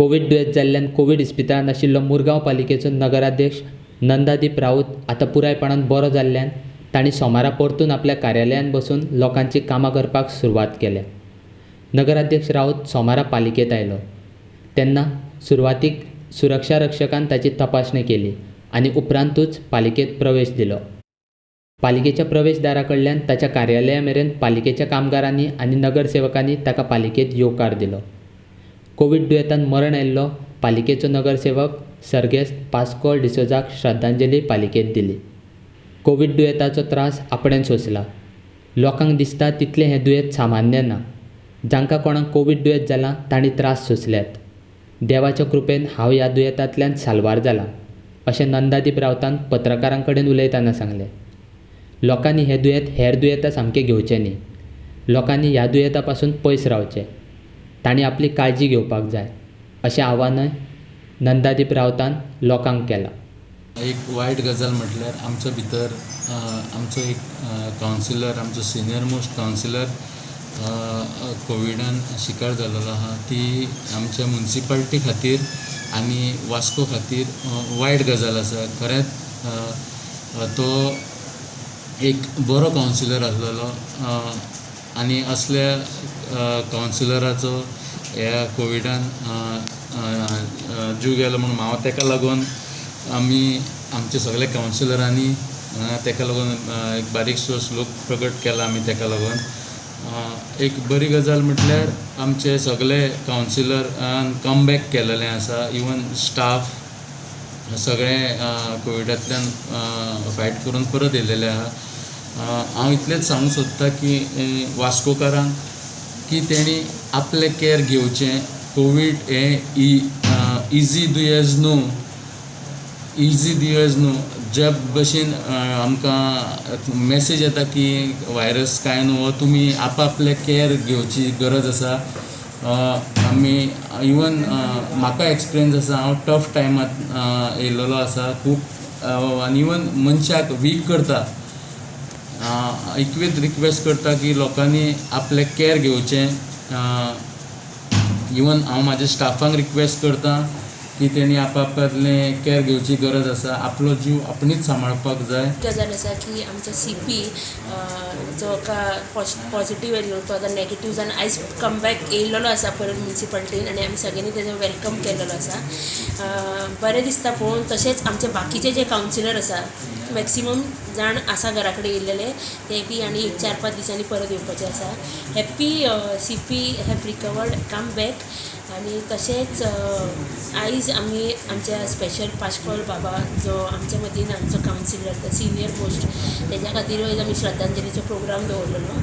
Covid दुयेंत जाल्ल्यान Covid इस्पितळांत आशिल्लो मुरगांव पालिकेचो नगराध्यक्ष नंदादीप राऊत आतां पुरायपणान बरो जाल्ल्यान तांणी सोमारा परतून आपल्या कार्यालयांत बसून लोकांची कामां करपाक सुरवात केल्या. नगराध्यक्ष राऊत सोमारा पालिकेंत आयलो तेन्ना सुरवातीक सुरक्षा रक्षकान ताची तपासणी केली आनी उपरांतूच पालिकेंत प्रवेश दिलो. पालिकेच्या प्रवेश दारा कडल्यान ताच्या कार्यालया मेरेन पालिकेच्या कामगारांनी आनी नगरसेवकांनी ताका पालिकेंत येवकार दिलो. कोवीड दुयेंतान मरण आयिल्लो पालिकेचो नगरसेवक सर्गेस्त पास्कोल डिसोझाक श्रद्धांजली पालिकेंत दिली. कोवीड दुयेंताचो त्रास आपणें सोंसला. लोकांक दिसता तितलें हें दुयेंत सामान्य ना. जांकां कोणाक कोवीड दुयेंत जालां तांणी त्रास सोंसल्यात. देवाच्या कृपेन हांव ह्या दुयेंतांतल्यान साल्वार जालां अशें नंदादीप रावतान पत्रकारां कडेन उलयतना सांगलें. लोकांनी हें दुयेंत हेर दुयेंतां सामकें घेवचें न्ही. लोकांनी ह्या दुयेंता पासून पयस रावचें. तांणी आपली काळजी घेवपाक जाय अशें आव्हानय नंदादीप रावतान लोकांक केलां. एक वायट गजाल म्हटल्यार आमचो भितर आमचो एक कावन्सिलर, आमचो सिनियर मोस्ट कावन्सिलर कोविडान शिकार जाल्लो आहा. ती आमच्या मुन्सिपालिटी खातीर आनी वास्को खातीर वायट गजाल आसा. खरेंच तो एक बरो कावन्सिलर आसलेलो आनी असल्या कावन्सिलराचो ह्या कोविडान जीव गेलो म्हणून हांव ताका लागून आमी आमचे सगळे कावन्सिलरांनी ताका लागून एक बारीकसो श्लोक प्रकट केला आमी ताका लागून. एक बरी गजाल म्हटल्यार आमचे सगळे कावन्सिलरान कमबॅक केलेलें आसा. इवन स्टाफ सगळे कोविडांतल्यान फायट करून परत येयलेले आहा. हांव इतलेंच सांगूंक सोदता की वास्कोकारांक की तेणी आपलें कॅर घेवचें. कोवीड हें इजी दुयेंस न्हू, इजी दुयेंस न्हू. ज्या भशेन आमकां मॅसेज येता की व्हायरस कांय न्हू, हो तुमी आपआपलें कॅर घेवची गरज आसा. आमी इवन म्हाका एक्सपिरियन्स आसा, हांव टफ टायमात येयलेलो आसा खूब आनी इवन मनशाक वीक करता. एकवेत रिक्वेस्ट करता की लोकांनी आपलें कॅर घेवचें. इवन हांव म्हाज्या स्टाफांक रिक्वेस्ट करता की तेणी आपआपलें कॅर घेवची गरज आसा. आपलो जीव आपणीच सांबाळपाक जाय. गजाल आसा की आमचो सी पी जो का पॉझिटिव्ह येयल्लो तो आतां नॅगेटीव जावन आयज कमबॅक येयल्लो आसा परत मुन्सिपालिटीन आनी आमी सगळ्यांनी तेजो welcome केल्लो आसा. बरें दिसता पळोवन. तशेंच आमचे बाकीचे जे कावन्सिलर आसा मॅक्सिमम जाण आसा घरा कडेन येयल्लेले ते बी आनी एक 4-5 दिसांनी परत येवपाचे आसा. Happy C P have recovered come back. आनी तशेंच आयज आमी आमच्या स्पेशल पाश्कोल बाबा जो आमच्या मदीं आमचो कावन्सिलर सिनियर मोस्ट तेज्या खातीर आमी श्रद्धांजलीचो प्रोग्राम दवरलेलो.